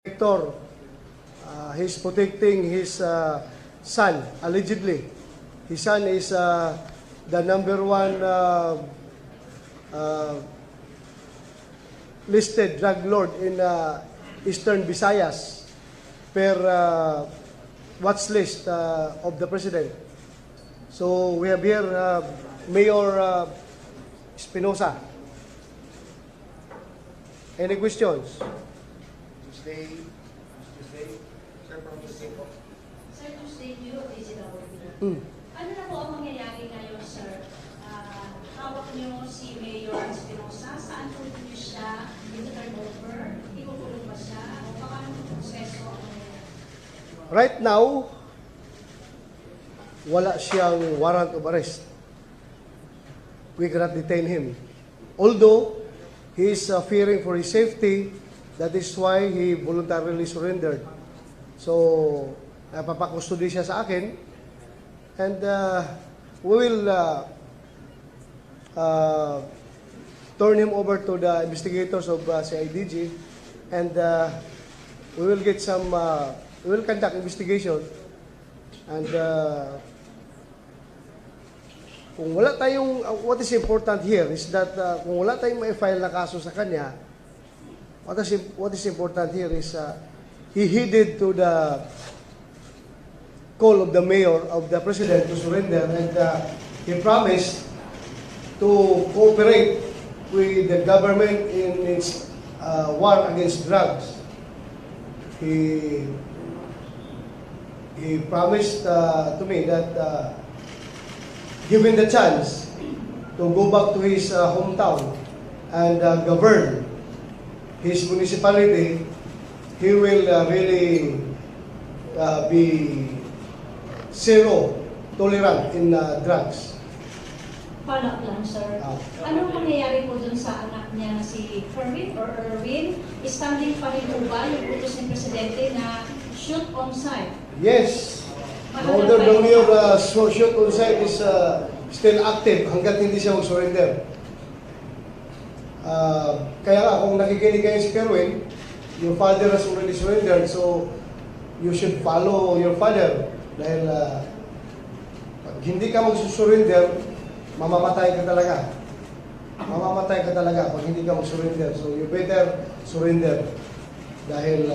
Hector, he's protecting his son, allegedly. His son is the number one listed drug lord in Eastern Visayas per watch list of the president. So we have here Mayor Espinosa. Any questions? Tuesday, Sir, from Tuesday po. Sir, Tuesday niyo, visit ako dito. Hmm. Ano na po ang mangyayari ngayon, sir? Hawak niyo si Mayor Espinosa. Saan po niyo siya? I-turn over? Ikukulong ba siya? O baka anong proseso? Right now, wala siyang warrant of arrest. We cannot detain him. Although, he is fearing for his safety, that is why he voluntarily surrendered. So, napapakustody siya sa akin, and we will turn him over to the investigators of CIDG, and we will get some, we will conduct investigation, and kung wala tayong, what is important here is that kung wala tayong ma-file na kaso sa kanya, what is important here is he heeded to the call of the mayor, of the president to surrender, and he promised to cooperate with the government in its war against drugs. He promised to me that given the chance to go back to his hometown and govern his municipality, he will really be zero tolerant in drugs. Follow-up lang, sir. Anong mangyayari po dun sa anak niya na si Kerwin or Erwin? Standing pa rin po ba yung utos ng Presidente na shoot on sight? Yes. The order daw niyo shoot on sight is still active hanggat hindi siya mag-surrender. Kaya nga, kung nakikinig kayo si Kerwin, your father has already surrendered, so you should follow your father. Dahil pag hindi ka mag-surrender, mamamatay ka talaga. Mamamatay ka talaga pag hindi ka mag-surrender. So you better surrender. Dahil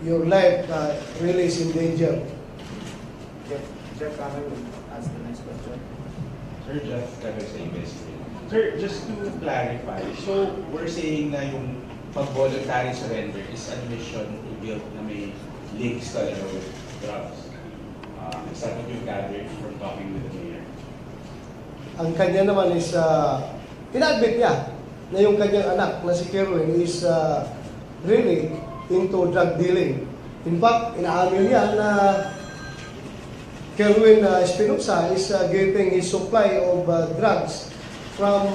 your life really is in danger. Jeff, can I ask the next question? Sir Jeff, sa investigate. Sir, just to clarify, so we're saying na yung pag-voluntary surrender is admission to guilt na may links talaga with drugs. Is that what you gathered from talking with the mayor? Ang kanya naman is, ina-admit niya na yung kanyang anak na si Kerwin is really into drug dealing. In fact, inaamin niya na Kerwin Espinosa is getting his supply of drugs from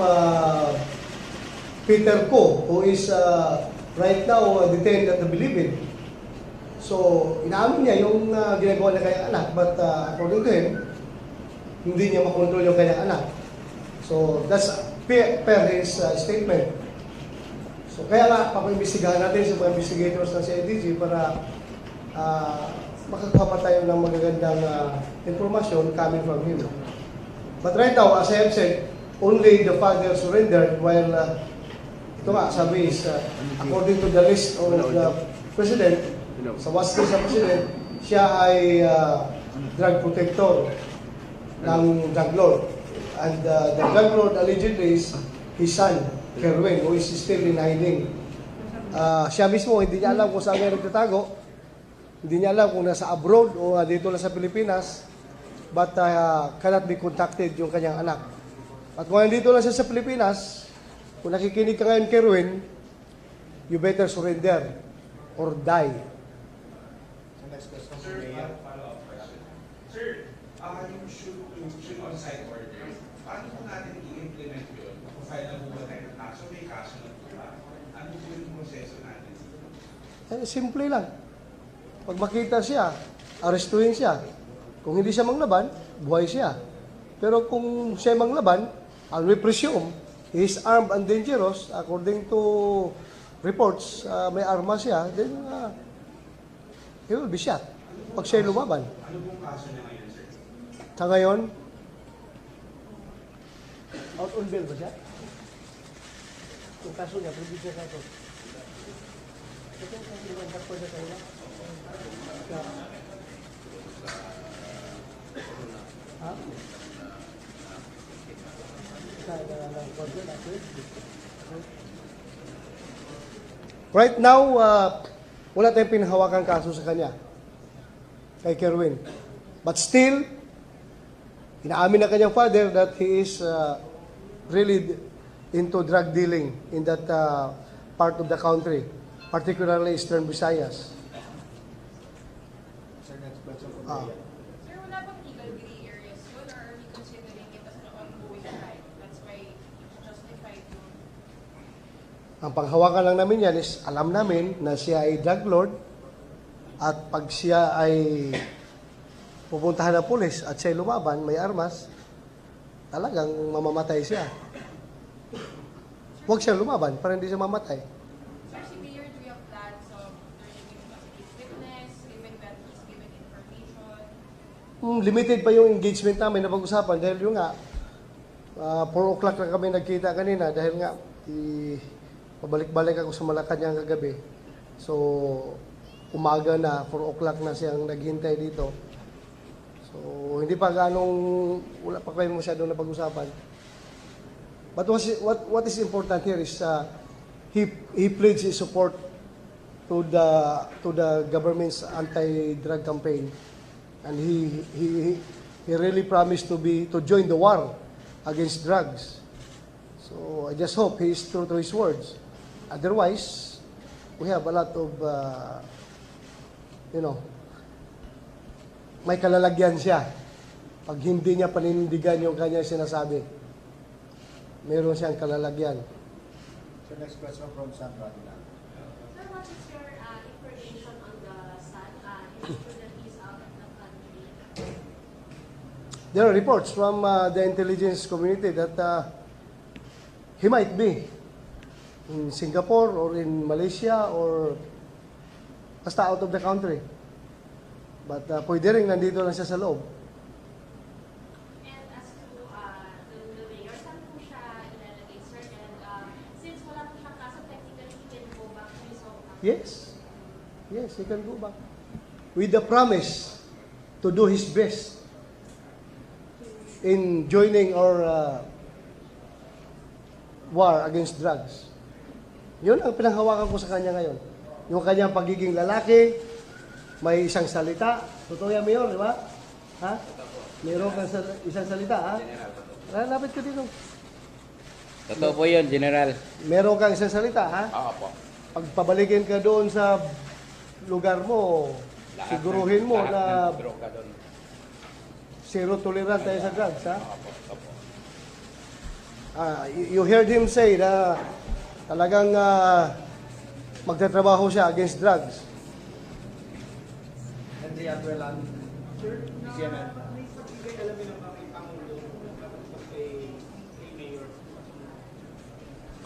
Peter Ko, who is right now detained at the Bilibid. So, inaamin niya yung ginagawa niya kanyang anak, but according to him, hindi niya makontrol yung kanyang anak. So, that's per his statement. So, kaya nga, papaimbestigahan natin sa mga investigators ng CIDG para makakuha pa tayo ng magagandang information coming from him. But right now, as I have said, only the father surrendered, while ito nga, sabi is, according to the list of the president, sa watch list ng president, siya ay drug protector ng drug lord. And the drug lord allegedly is his son, Kerwin, who is still in hiding. Siya mismo, hindi niya alam kung saan niya nagtatago. Hindi niya alam kung nasa abroad o dito lang sa Pilipinas. But cannot be contacted yung kanyang anak. At kung nandito lang siya sa Pilipinas, kung nakikinig ka ngayon, Kerwin, you better surrender or die. So next question, Sir, Mayor. follow-up question. Sir, yung shoot on site order, paano po natin i-implement yun? Kung file na po ba tayo ng kaso, may kaso na po ba? Ano po yung proseso natin? Simple lang. Pag makita siya, arestuhin siya. Kung hindi siya manglaban, buhay siya. Pero kung siya manglaban, I'll presume he is armed and dangerous according to reports, may armas siya, then he will be shot. Pag siya lumaban. Ano pong kaso niya ngayon, sir? Sa ngayon, out on bail ba siya? Yung kaso niya, provincial kaso. Ito yung kaso niya, ba't pwede kayo na? Ha? Right now, wala tayong pinahawakan kaso sa kanya, kay Kerwin. But still, inaamin na kanyang father that he is really into drug dealing in that part of the country, particularly Eastern Visayas. Sir, next question from Ah. Maria. Sir, wala bang legal gray areas yun, or are we considering it as an ongoing crime? That's why it's justified yun. Ang panghawakan lang namin yan is alam namin na siya ay drug lord, at pag siya ay pupuntahan ng pulis at siya ay lumaban, may armas, talagang mamamatay siya. Huwag siya lumaban para hindi siya mamatay. Sir, si Mayor, do you have plans of turning him as a case witness, given that he's given information? Limited pa yung engagement namin na pag-usapan dahil yung nga, 4 o'clock na kami nagkita kanina dahil nga, pabalik-balik ako sa Malacanang kagabi. So, umaga na, 4 o'clock na siyang naghintay dito. So, hindi pa wala pa kayo masyado na pag-usapan. But what is important here is he pledged his support to the government's anti-drug campaign, and he really promised to join the war against drugs. So I just hope he is true to his words. Otherwise, we have a lot of may kalalagyan siya pag hindi niya paninindigan yung kanya sinasabi. Meron siyang kalalagyan. Sir, next question from Sandra Aguilar. Sir, what is your information on the son? Is it true that he's out of the country? There are reports from the intelligence community that he might be in Singapore or in Malaysia or basta out of the country. But pwede rin nandito lang siya sa loob. And as to the mayor, saan po siya ilalagay, sir? And since wala po siyang kaso, technically he can go back to his hometown. Yes. Yes, he can go back. With the promise to do his best in joining our war against drugs. Yun ang pinanghawakan ko sa kanya ngayon. Yung kanyang pagiging lalaki, may isang salita. Totoo yan, Mayor, di ba? Ha? Meron kang isang salita, ha? Lapit ka dito. Totoo po yun, General. Meron kang isang salita, ha? Oo po. Pag pabalikin ka doon sa lugar mo, siguruhin mo na droga doon. zero tolerance tayo sa drugs, ha? Opo, opo. You heard him say na talagang magtatrabaho siya against drugs. Henry Abuelan. Sir, CNN.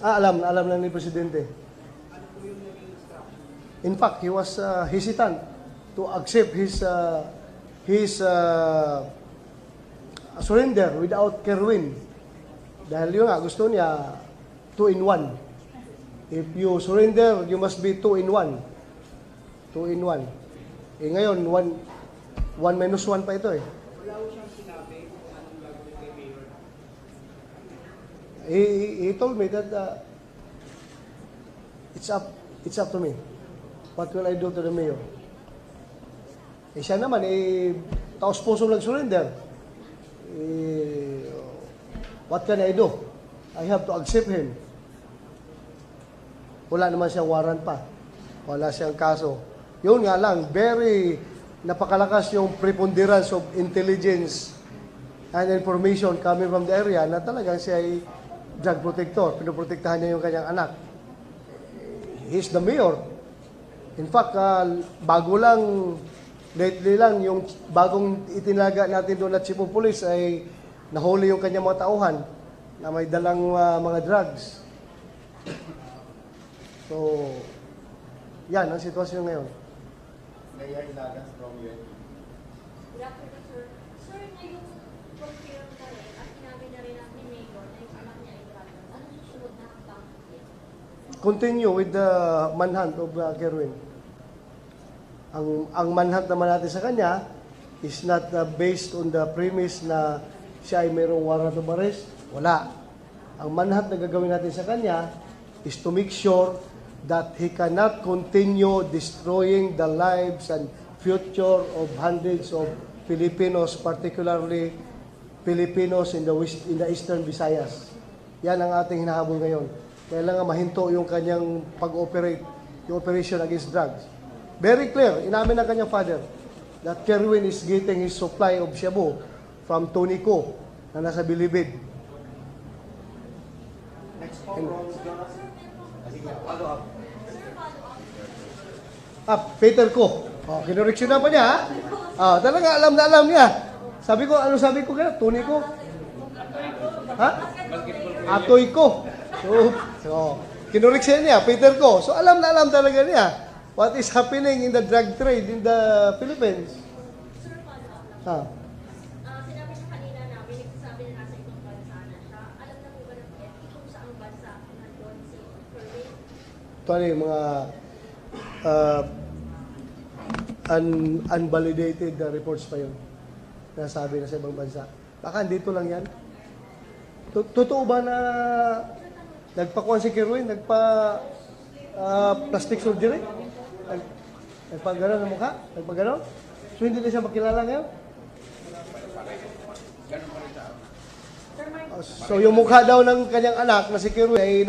Alam lang ni Presidente. In fact, he was hesitant to accept his surrender without Kerwin. Dahil yun nga, gusto niya 2-in-1. If you surrender, you must be 2-in-1. 2-in-1. Eh ngayon, 1-1 pa ito eh. Wala ko siyang sinabi kung anong gagawin kay Mayor. He told me that it's up to me. What will I do to the mayor? Eh siya naman, taos puso nag-surrender. What can I do? I have to accept him. Wala naman siyang warrant pa. Wala siyang kaso. Yun nga lang, very napakalakas yung preponderance of intelligence and information coming from the area na talagang siya ay drug protector. Pinoprotektahan niya yung kanyang anak. He's the mayor. In fact, bago lang, lately lang, yung bagong itinaga natin doon na chief of police ay nahuli yung kanyang mga tauhan na may dalang mga drugs. So, yan ang sitwasyon ngayon. Mayor Ilagas from UNP. Good afternoon, sir. Sir, ngayong confirm na rin at sinabi na rin ni Mayor na yung anak niya ay driver. Ano susunod na hanggang? Continue with the manhunt of Kerwin. Ang manhunt naman natin sa kanya is not based on the premise na siya ay mayroong warrant of arrest. Wala. Ang manhunt na gagawin natin sa kanya is to make sure that he cannot continue destroying the lives and future of hundreds of Filipinos, particularly Filipinos in the Eastern Visayas. Yan ang ating hinahabol ngayon. Kailangan mahinto yung kanyang pag-operate, yung operation against drugs. Very clear, inamin ng kanyang father that Kerwin is getting his supply of shabu from Tony Co na nasa Bilibid. Next po from Jonas. Sige, follow up. Peter Co. Oh, kinoreksyonan pa niya, ha? Talaga alam na alam niya. Sabi ko, ano sabi ko kaya? Tony Co? Ha? Atoy Co. So kinoreksyon niya, Peter Co. So alam na alam talaga niya what is happening in the drug trade in the Philippines. Sir, follow up lang. Ha? Sinabi niyo kanina na may nagsasabi na nasa ibang bansa na siya. Alam na po ba ng PNP kung saang bansa nandun si Kerwin? Ito ano yung mga unvalidated reports pa yun. Nasabi na sa ibang bansa. Baka dito lang yan. Totoo ba na nagpakuhan si Kerwin? Plastic surgery? Nagpagano'n ng mukha? Nagpagano'n? So hindi na siya makilala ngayon? So yung mukha daw ng kanyang anak na si Kerwin ay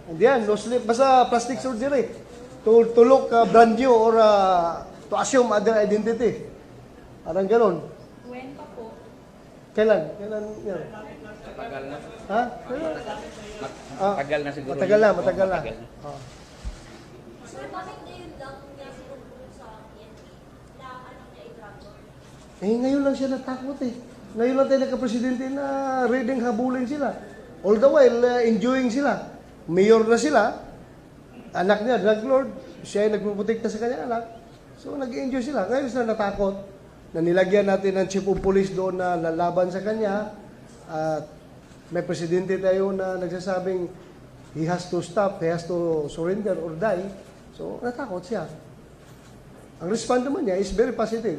hindi yan, no slip. Basta plastic surgery. To look brand new or to assume other identity. Parang ganon. When pa po? Kailan? Kailan yan? Matagal na. Ha? Kailan? Matagal na siguro. Matagal na, yun. matagal na. Matagal na. Oh. Sir, bakit ngayon lang niya sinubulong sa PNP na anak niya ay driver? Ngayon lang siya natakot eh. Ngayon lang tayo nagka-presidente na reading habulin sila. All the while, enjoying sila. Mayor na sila. Anak niya, drug lord. Siya ay nagpuputikta sa kanya anak. So, nag-enjoy sila. Ngayon sila natakot na nilagyan natin ng chief of police doon na lalaban sa kanya. At may presidente tayo na nagsasabing he has to stop, he has to surrender or die. So, natakot siya. Ang response naman niya is very positive.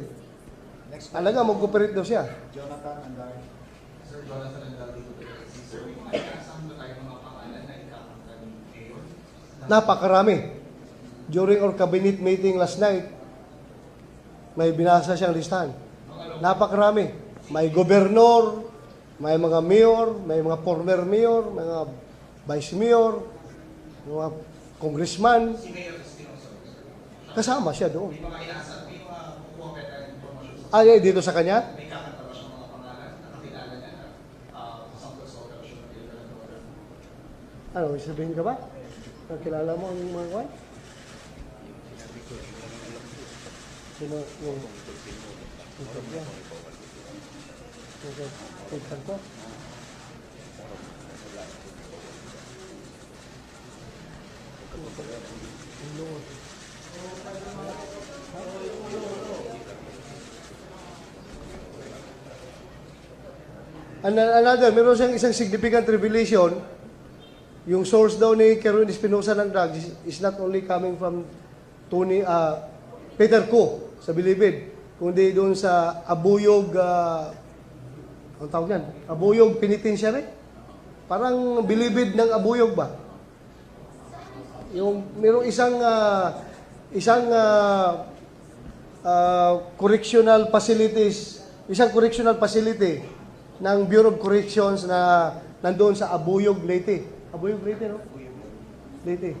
Next po. Alaga, mag-cooperate daw siya. Jonathan Andar. Sir Jonathan and Dali to the sir, may kasama tayo mga pangalan na ikakanta ni Mayor. Napakarami. During our cabinet meeting last night, may binasa siyang listahan. Napakarami. May gobernador, may mga mayor, may mga former mayor, mga vice mayor, mga congressman. Si Mayor Espinosa, sir. Kasama siya doon. May mga inaasal, may mga kukuha ka tayo information. Dito sa kanya? May kakanta ba siyang mga pangalan na nakilala niya na kasama sa operasyon ng Pilipinas? Ano, sabihin ka ba? Nakilala mo ang mga kwan? Sino yung... Tingnan ko. Another, meron siyang isang significant revelation. Yung source daw ni Kerwin Espinosa ng drugs is not only coming from Peter Co sa Bilibid, kundi doon sa Abuyog, ang tawag yan? Abuyog Penitentiary? Parang Bilibid ng Abuyog ba? Yung merong isang correctional facilities, isang correctional facility ng Bureau of Corrections na nandoon sa Abuyog, Leyte. Abuyog, Leyte, no? Leyte.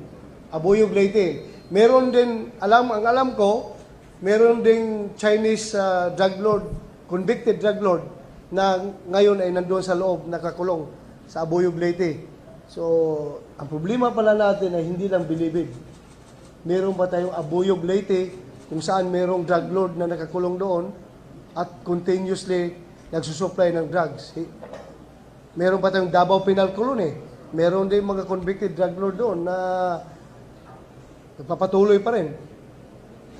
Abuyog, Leyte. Meron din, ang alam ko, meron ding Chinese drug lord, convicted drug lord, na ngayon ay nandoon sa loob, nakakulong sa Abuyog, Leyte. So, ang problema pala natin ay hindi lang Bilibid. Meron pa tayong Abuyog, Leyte, kung saan merong drug lord na nakakulong doon at continuously nagsusupply ng drugs. Meron pa tayong Davao Penal Colony meron din mga convicted drug lord doon na nagpapatuloy pa rin.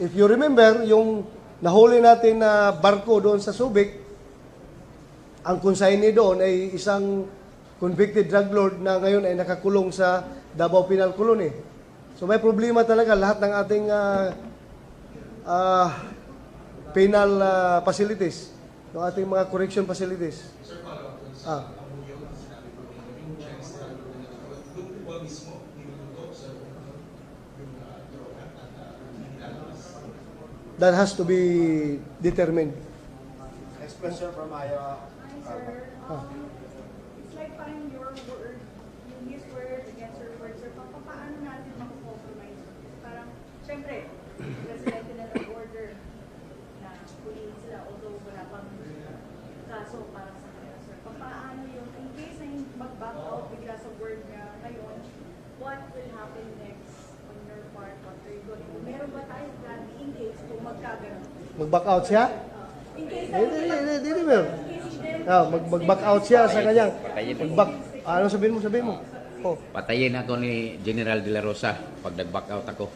If you remember, yung nahuli natin na barko doon sa Subic, ang consignee doon ay isang convicted drug lord na ngayon ay nakakulong sa Davao Penal Colony. So may problema talaga lahat ng ating penal facilities, ng ating mga correction facilities. Sir, follow up dun sa Ah. yung sinabi ko yung chance na doon po ba mismo niluluto sa yung droga at nilalabas? That has to be determined. Next question from Aya. Hi, sir. It's like parang your word, yung his word against your word, sir. Paano natin mag-compromise? Parang, syempre, president na ng order na kunin sila, although wala pang kaso para sa kanila, sir. Paano yung, in case na yung mag-back out bigla sa word na ngayon, what will happen next on your part? What are you going to do? Meron ba tayong plan in case kung magkaganon? Mag-back out siya? In case Hindi, meron. Mag-back out siya sa kanyang. Mag-back, ano sabihin mo? Oh. Patayin ako ni General De La Rosa pag nag-back out ako.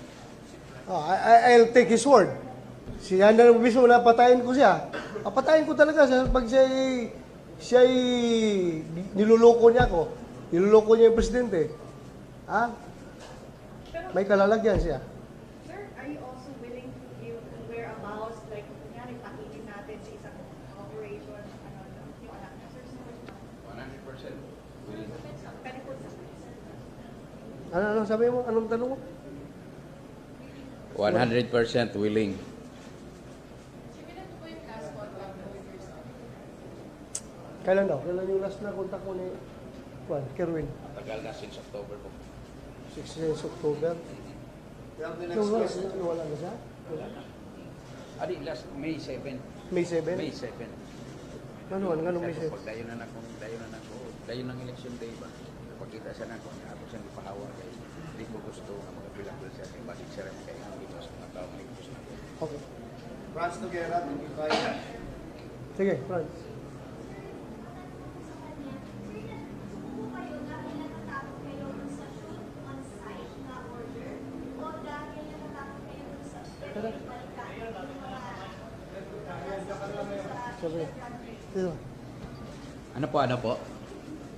Oh, I'll take his word. Si Handa ng mismo na patayin ko siya. Patayin ko talaga siya pag siya'y niluloko niya ako. Niluloko niya yung presidente. Ha? May kalalagyan siya. Sir, are you also willing to give whereabouts, like, kunyari, pakitin natin sa isang operation, yung anak na, sir, 100%. pwede po sa Ano sabi mo? Anong tanong mo? 100% willing. Sir, kailan po yung last contact mo with your son? Kailan daw? Kailan yung last na contact ko ni Kerwin? Tagal na since October po. 6 October. We have the next question. Wala na siya? Wala. Adi, last May 7. May 7? May 7. Ano May 7? Pag dayon na ng election day ba? Pagkita siya na ako, ako siyang ipahawa kay hindi ko gusto na magpilapil siya kay balik siya rin kay ang bigas mga tao may gusto na. Okay. Franz Noguera, Tunicayo. Sige, Franz. Sabi. Dito. Ano po?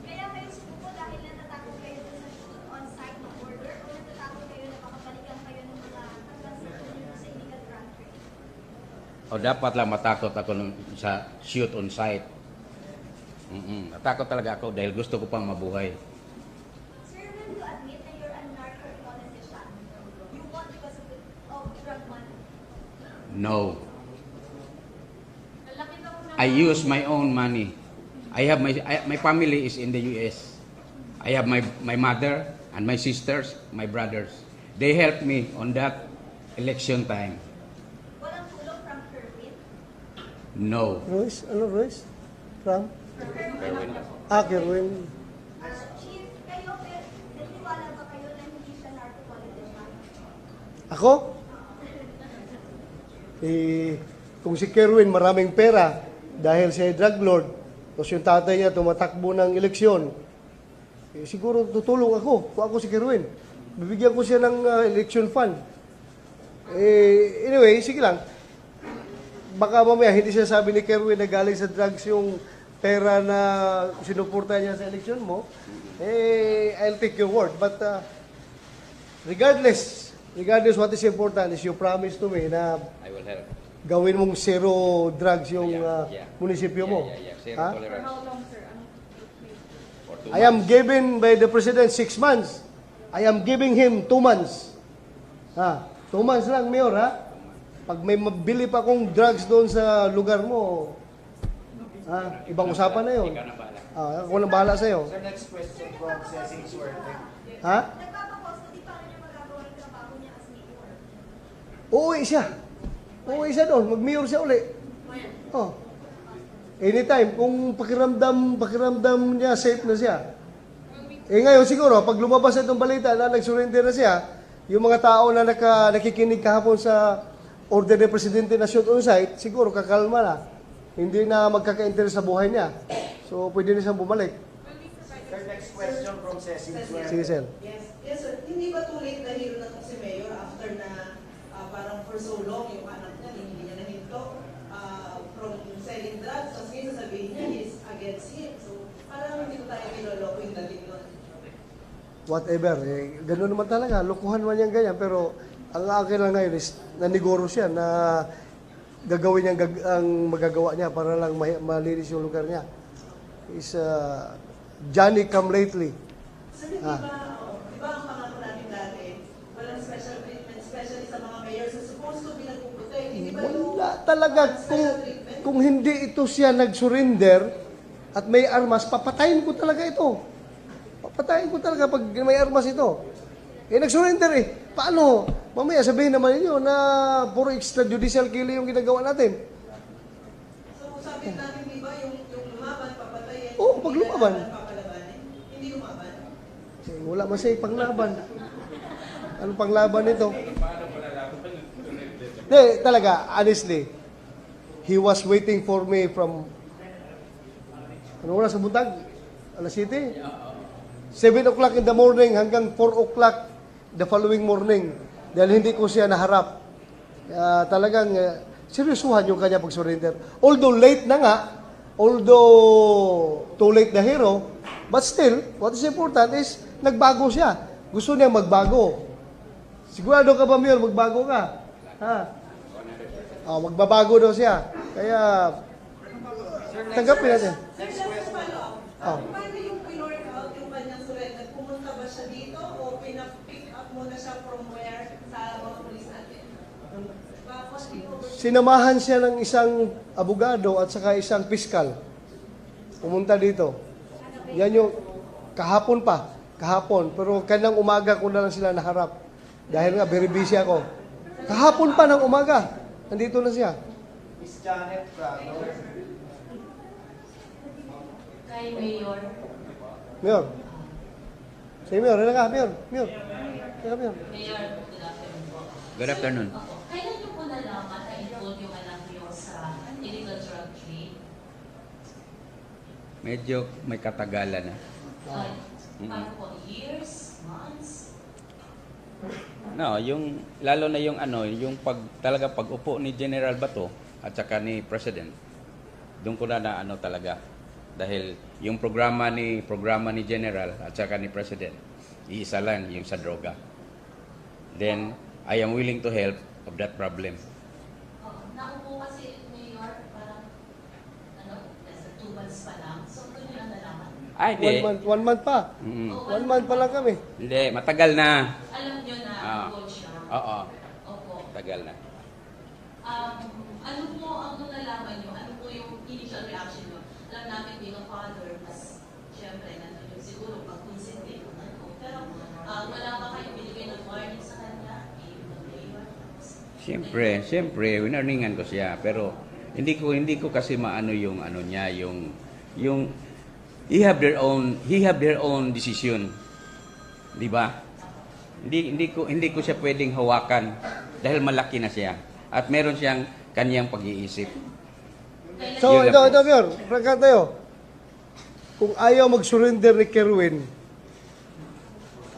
Kaya kayo sumuko dahil natatakot kayo dun sa shoot on-site na order o natatakot kayo na makabalikan kayo ng mga transaction nyo sa illegal drug trade? O dapat lang matakot ako sa shoot on site. Natakot talaga ako dahil gusto ko pang mabuhay. Sir, when you admit na you're a narco politician, you want because of drug money? No. Lalaki daw na I use my own money. I have my family is in the US. I have my mother and my sisters, my brothers. They helped me on that election time. Walang tulong from Kerwin? No. Royce? Ano Royce? From? Kerwin. Kerwin. Chief, kayo, naniwala ba kayo na hindi siya narco politician? Ako? Kung si Kerwin maraming pera dahil siya ay drug lord, tapos yung tatay niya tumatakbo ng eleksyon, siguro tutulong ako kung ako si Kerwin. Bibigyan ko siya ng election fund. Anyway, sige lang. Baka mamaya hindi siya sabi ni Kerwin na galing sa drugs yung pera na sinuporta niya sa eleksyon mo. I'll take your word. But regardless what is important is you promise to me na I will help. gawin mong zero drugs yung Yeah. munisipyo mo. Zero Ha? For tolerance. how long, sir? For 2 I am given by the President 6 months. I am giving him 2 months. 2 months lang, Mayor, ha? Pag may mabili pa akong drugs doon sa lugar mo, ibang usapan na yun. Ikaw na bahala. Ako nang bahala sa'yo. Sir, next question from Cecil Suerte. Ha? Nagpapakostody pa rin yung magagawa ng trabaho niya as mayor. Uuwi siya doon. Mag-mayor siya uli. Oh. Anytime. Kung pakiramdam niya, safe na siya. Ngayon siguro, pag lumabas itong balita na nag-surrender na siya, yung mga tao na nakikinig kahapon sa order ng Presidente na shoot on site, siguro kakalma na. Hindi na magkaka-interest sa buhay niya. So, pwede na siyang bumalik. will we provide Sir, next question from Cecil. Sige, Sel. Yes, yes sir. Hindi ba too late na hero na to si Mayor after na parang for so long yung anak niya, hindi niya nahinto from selling drugs. Tapos ngayon sasabihin niya he's against him. So parang hindi ko tayo niloloko yung dating nun. Whatever. Ganun naman talaga. Lukuhan man yan ganyan. Pero ang akin lang ngayon is naniguro siya na gagawin niya ang magagawa niya para lang malinis yung lugar niya. Is Johnny come lately. Sir, di ba ang pangako natin dati, walang special treatment, especially sa mga mayors na supposed to be nagpuputek. Hindi ba yung Wala talaga. Kung hindi ito siya nag-surrender at may armas, papatayin ko talaga ito. Papatayin ko talaga pag may armas ito. Nag-surrender eh. Paano? Mamaya sabihin naman ninyo na puro extrajudicial killing yung ginagawa natin. So sabi natin, di ba, yung lumaban, papatayin. Oo, pag lumaban. Papalabanin. Hindi lumaban. Wala masay panglaban. Anong panglaban nito? Hindi, talaga, honestly, he was waiting for me from, ano oras sa buntag? Alas 7? 7 o'clock in the morning hanggang 4 o'clock the following morning. Dahil hindi ko siya naharap. Talagang, seryosuhan yung kanya pag-surrender. Although late na nga, although too late the hero, but still, what is important is, nagbago siya. Gusto niya magbago. Sigurado ka ba, Mayor, magbago ka? Ha? Magbabago daw siya. Kaya, tanggapin natin. Sir, just to follow up. Oh. Paano yung pinork out yung kanyang surrender? Pumunta ba siya dito o pina-pick up muna siya from where sa mga polis natin? Sinamahan siya ng isang abogado at saka isang piskal. Pumunta dito. Yan yung kahapon pa. Kahapon. Pero kanang umaga ko na lang sila naharap. Dahil nga, very busy ako. Kahapon pa ng umaga. Nandito na siya. Miss Janet Prado. Kay Mayor. Mayor. Say, Mayor. Ano ka, Mayor? Mayor. Mayor. Mayor, good afternoon po. Good afternoon. Opo. Kailan niyo po nalaman na involved yung anak niyo sa illegal drug trade? Medyo may katagalan na. Paano po? Years? Months? No, yung lalo na yung yung talaga pag-upo ni General Bato at saka ni President. Doon ko na talaga. Dahil yung programa ni General at saka ni President, iisa lang yung sa droga. Then I am willing to help of that problem. Naupo kasi Mayor, parang less than 2 months pa lang. So, doon nyo lang nalaman. Ay, hindi. 1 month pa. 1 month pa lang kami. Hindi, matagal na. Alam nyo na involved siya. Oo, Opo. matagal na. Ano po ang nalaman nyo? Ano po yung initial reaction nyo? Alam namin being a father, mas syempre, nandun yung siguro pag-concentrate ko na ito. Pero wala ba kayo binigay ng warning sa kanya? Siyempre, winarningan ko siya. Pero hindi ko kasi maano yung niya, yung he have their own decision. 'Di ba? Hindi ko siya pwedeng hawakan dahil malaki na siya at meron siyang kaniyang pag-iisip. So, Yun ito, lang po. Mayor. Prangka tayo. Kung ayaw mag-surrender ni Kerwin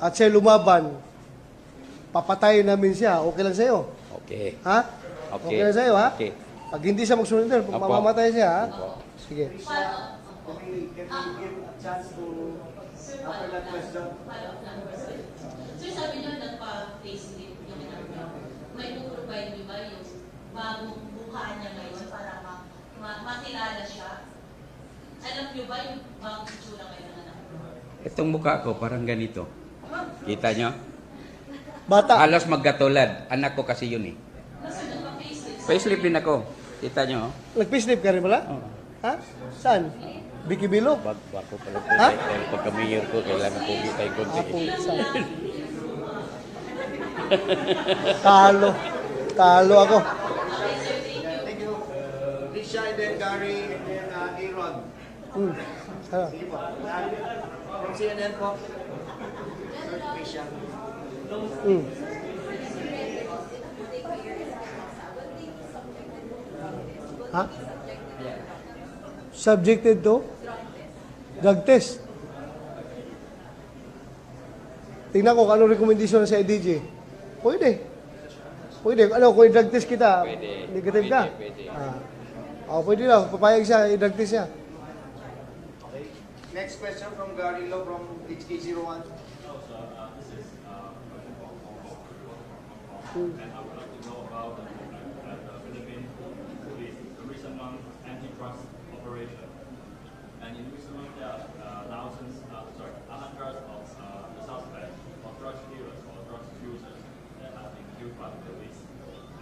at siya lumaban, papatayin namin siya. Okay lang sa'yo? Okay. Ha? Okay. lang sa'yo, ha? Okay. Pag hindi siya mag-surrender, Opo. mamamatay siya, ha? Opo. Sige. Can we give a chance to answer that question? Follow-up lang. Sir, sabi niyo nagpa-facelift yung anak niyo. May provide niyo ba yung bagong mukha niya ngayon para makilala siya? Alam niyo ba yung bagong itsura ngayon ng anak niyo? Itong mukha ko parang ganito. Kita nyo? Bata. Halos magkatulad. Anak ko kasi yun eh. Kasi nagpa-facelift. Facelift din ako. Kita nyo? Nag-payslip ka rin pala? Oo. Ha? Saan? Biki Bilo? Bago pala po. Ha? Dahil pagka-mayor ko, kailangan po tayo konti. Talo. Talo ako. Thank you. Risha and then Gary and then Aaron. Ano? Sige po. From CNN po. Risha. Ha? Subjected to? Drug test. tingnan ko kung anong recommendation sa IDG. Pwede. Pwede. Ano, kung i-drug test kita, negative ka. Pwede daw. Papayag siya, i-drug test siya. Okay. Next question from Gary Lo from HK01. And I would like to know about the Philippine police, the recent month anti-drugs operation. And in recent month, there are hundreds of the suspects or drug dealers or drug users that have been killed by the police.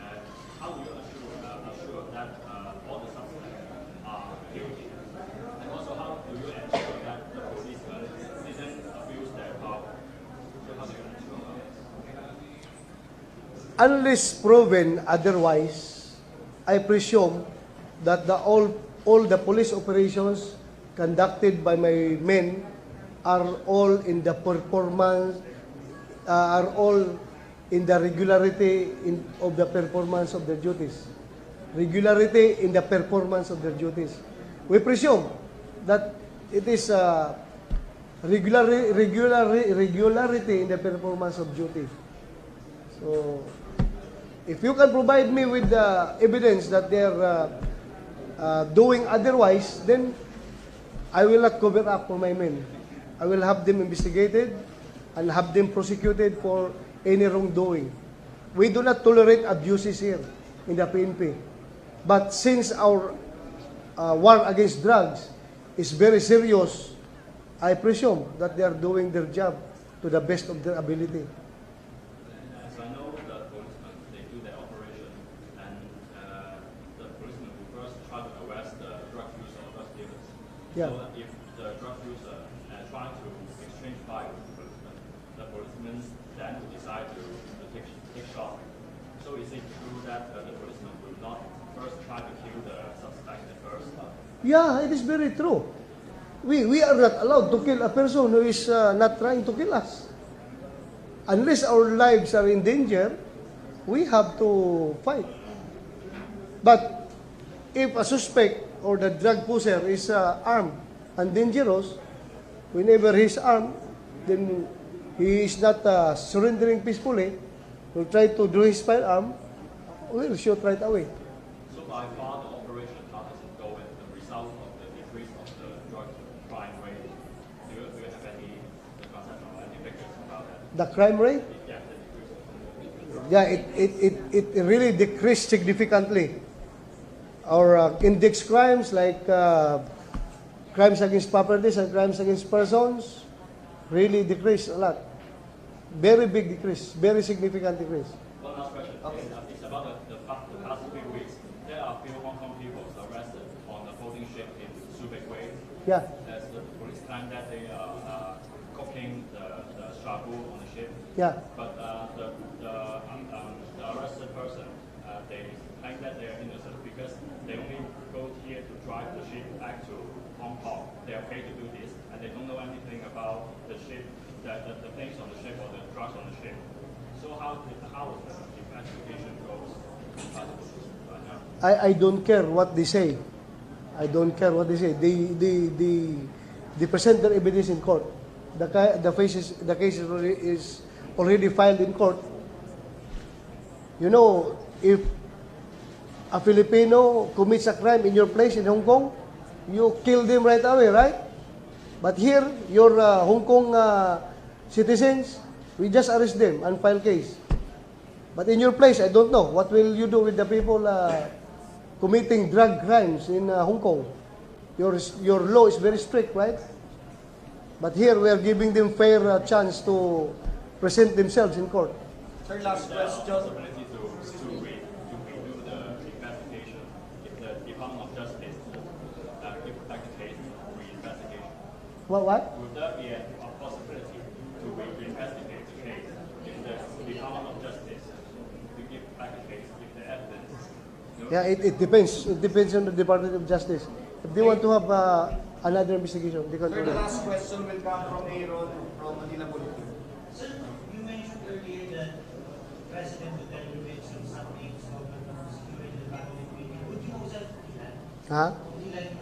And how do you assure that all the suspects are guilty? And also, how do you ensure that the policemen didn't abuse their power? So how do you ensure that? Unless proven otherwise, I presume that all the police operations conducted by my men are all in the performance, are all in the regularity of the performance of their duties. Regularity in the performance of their duties. We presume that it is regularity in the performance of duty. So, if you can provide me with the evidence that they are doing otherwise, then I will not cover up for my men. I will have them investigated and have them prosecuted for any wrongdoing. We do not tolerate abuses here in the PNP. But since our war against drugs is very serious, I presume that they are doing their job to the best of their ability. So I know that policemen, they do their operation, and the policemen will first try to arrest the drug user or drug dealers. Yeah. So if the drug user try to exchange fire with the policemen then will decide to take shot. So is it true that the policemen will not first try to kill the suspect at first? Yeah, it is very true. We are not allowed to kill a person who is not trying to kill us. Unless our lives are in danger, we have to fight. But if a suspect or the drug pusher is armed and dangerous, whenever he is armed, then he is not surrendering peacefully, will try to draw his firearm, will shoot right away. So by far the operation, how does it go as the result of the decrease of the drug crime rate? Do you have any concept or any figures about that? The crime rate? Yeah, the decrease. Yeah, it really decreased significantly. Our index crimes like crimes against properties and crimes against persons really decreased a lot. Very big decrease, very significant decrease. One last question. Okay. It's about the past few weeks. There are few Hong Kong people arrested on the floating ship in Subic Way. Yeah, As the police claim that they are cooking the shabu on the ship. yeah. But the arrested person, they claim that they are innocent because they only go here to drive the ship back to Hong Kong. They are paid to do this, and they don't know anything about the ship, the things on the ship or the drugs on the ship. So how the investigation goes? I don't care what they say. I don't care what they say. They present their evidence in court. The case is already filed in court. You know, if a Filipino commits a crime in your place in Hong Kong, you kill them right away, right? But here, your Hong Kong citizens, we just arrest them and file case. But in your place, I don't know. What will you do with the people committing drug crimes in Hong Kong? Your law is very strict, right? But here, we are giving them fair chance to present themselves in court. Sir, last question. Possibility to redo the investigation if the Department of Justice give back the case for reinvestigation. What? Would there be a possibility to reinvestigate the case if the Department of Justice to give back the case if the evidence? Yeah, it depends. It depends on the Department of Justice. If they want to have another investigation, they can Sir, do the that. last question will come from Aaron from Manila Bulletin. Sir, you mentioned earlier that President Duterte made some names of security department meeting. Would you also do that? Ha? Would you like to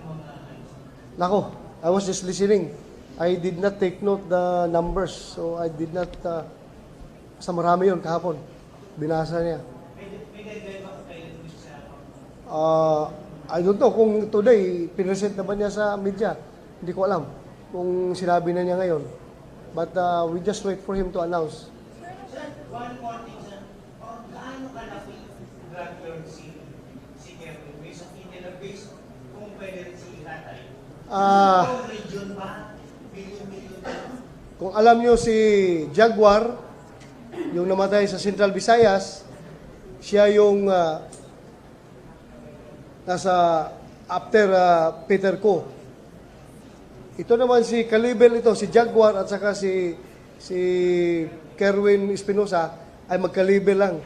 Nako, I was just listening. I did not take note the numbers, so I did not, sa marami yun kahapon. Binasa niya. May deadline ba kayo dun sa I don't know kung today, pinresent na ba niya sa media. Hindi ko alam kung sinabi na niya ngayon. But we just wait for him to announce. one more thing, sir. Gaano kalaki drug lord si Kevin? Based on India, based kung pwede rin si Itatay. Kung region ba? Billion ba? Kung alam niyo si Jaguar, yung namatay sa Central Visayas, siya yung nasa after Peter Ko. Ito naman si Kalibel ito, si Jaguar at saka si Kerwin Espinosa ay magkalibel lang.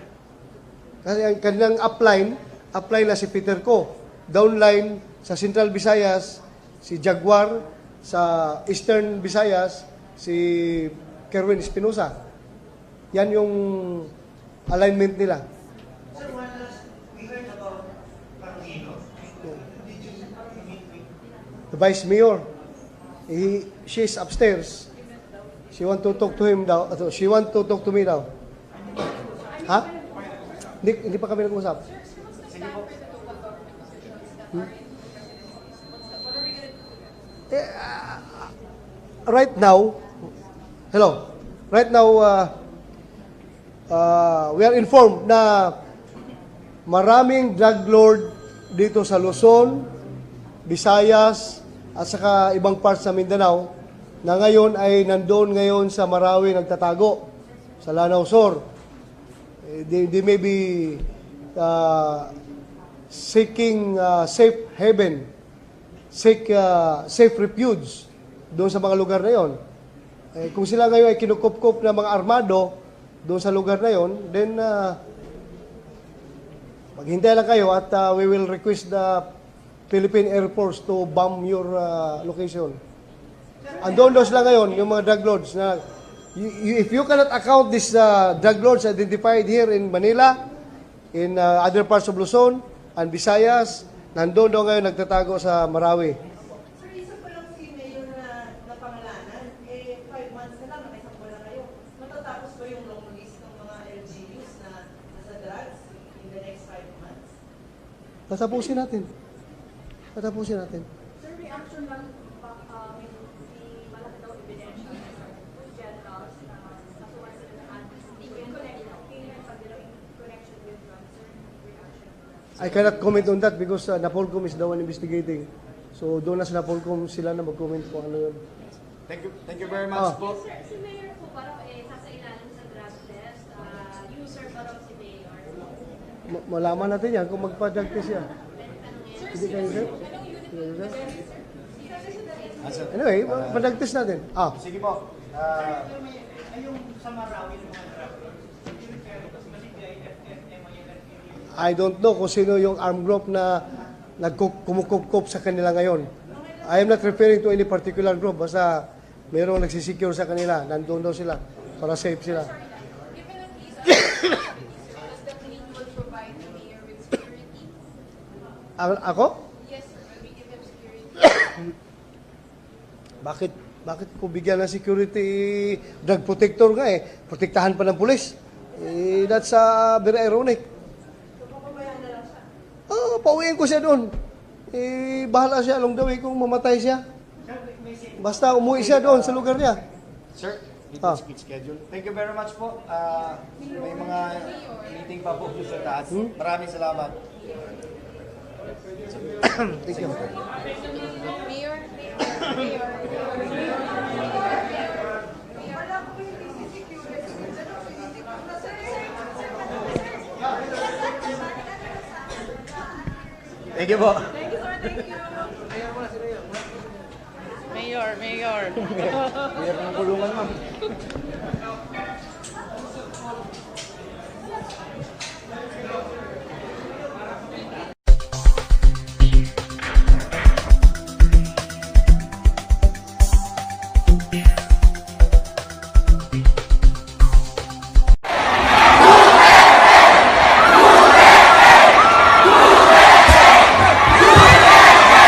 Kasi ang kanilang upline na si Peter Ko. Downline sa Central Visayas, si Jaguar, sa Eastern Visayas, si Kerwin Espinosa. Yan yung alignment nila. Sir, one last, we heard about Carolino. Did you meet with The Vice Mayor, she's upstairs. She want to talk to him daw. She want to talk to me daw. Ha? Hindi pa kami nag-usap. Right now, hello. Right now, we are informed na maraming drug lord dito sa Luzon, Visayas, at saka ibang parts sa Mindanao na ngayon ay nandoon ngayon sa Marawi nagtatago sa Lanao Sur. They may be seeking safe haven, safe refuge doon sa mga lugar na yon. Kung sila ngayon ay kinukup-kup ng mga armado doon sa lugar na yon, then maghintay lang kayo at we will request the Philippine Air Force to bomb your location. Andon sila ngayon, yung mga drug lords na if you cannot account these drug lords identified here in Manila, in other parts of Luzon and Visayas, nandun daw ngayon nagtatago sa Marawi. Sir, isa pa lang si Mayor na pangalanan, 5 months na lang, may isang buwan na kayo. Matatapos ba yung long list ng mga LGUs na nasa drugs in the next 5 months? Tatapusin natin. Sir, reaction lang may malaki daw ebidensya sa generals na nasuwa sila ng anti-sting in connection with drugs, sir, reaction. I cannot comment on that because Napolcom is the one investigating. So doon na sa Napolcom sila na mag-comment kung ano yun. Thank you very much po. Sir, si Mayor po parang sasailalim sa drug test. User parang si Mayor. Malaman natin yan kung magpa-drug test yan. Hindi kayo, sir? Anyway, pa-drug test natin. Sige po. yung sa Marawi ng mga drug lords? Kasi masigay FFM, I don't know kung sino yung armed group na kumukup sa kanila ngayon. I am not referring to any particular group. Basta mayroong nagsisecure sa kanila. Nandun daw sila para safe sila. Given that these are does that mean you will provide the mayor with security? Ako? Yes, sir. Will we give him security? Bakit ko bigyan ng security? Drug protector nga eh. Protektahan pa ng pulis. That's very ironic. So, papabayaan na lang siya. Pauwiin ko siya doon. Bahala siya along the way kung mamatay siya. Basta umuwi siya doon sa lugar niya. Sir, meeting speech schedule. Thank you very much po. May mga meeting pa po sa taas. Maraming salamat. Thank you. Mayor? Wala ko hindi si security. Thank you po. Thank you, sir. Thank you. Mayor. Mayor ng kulungan, ma'am.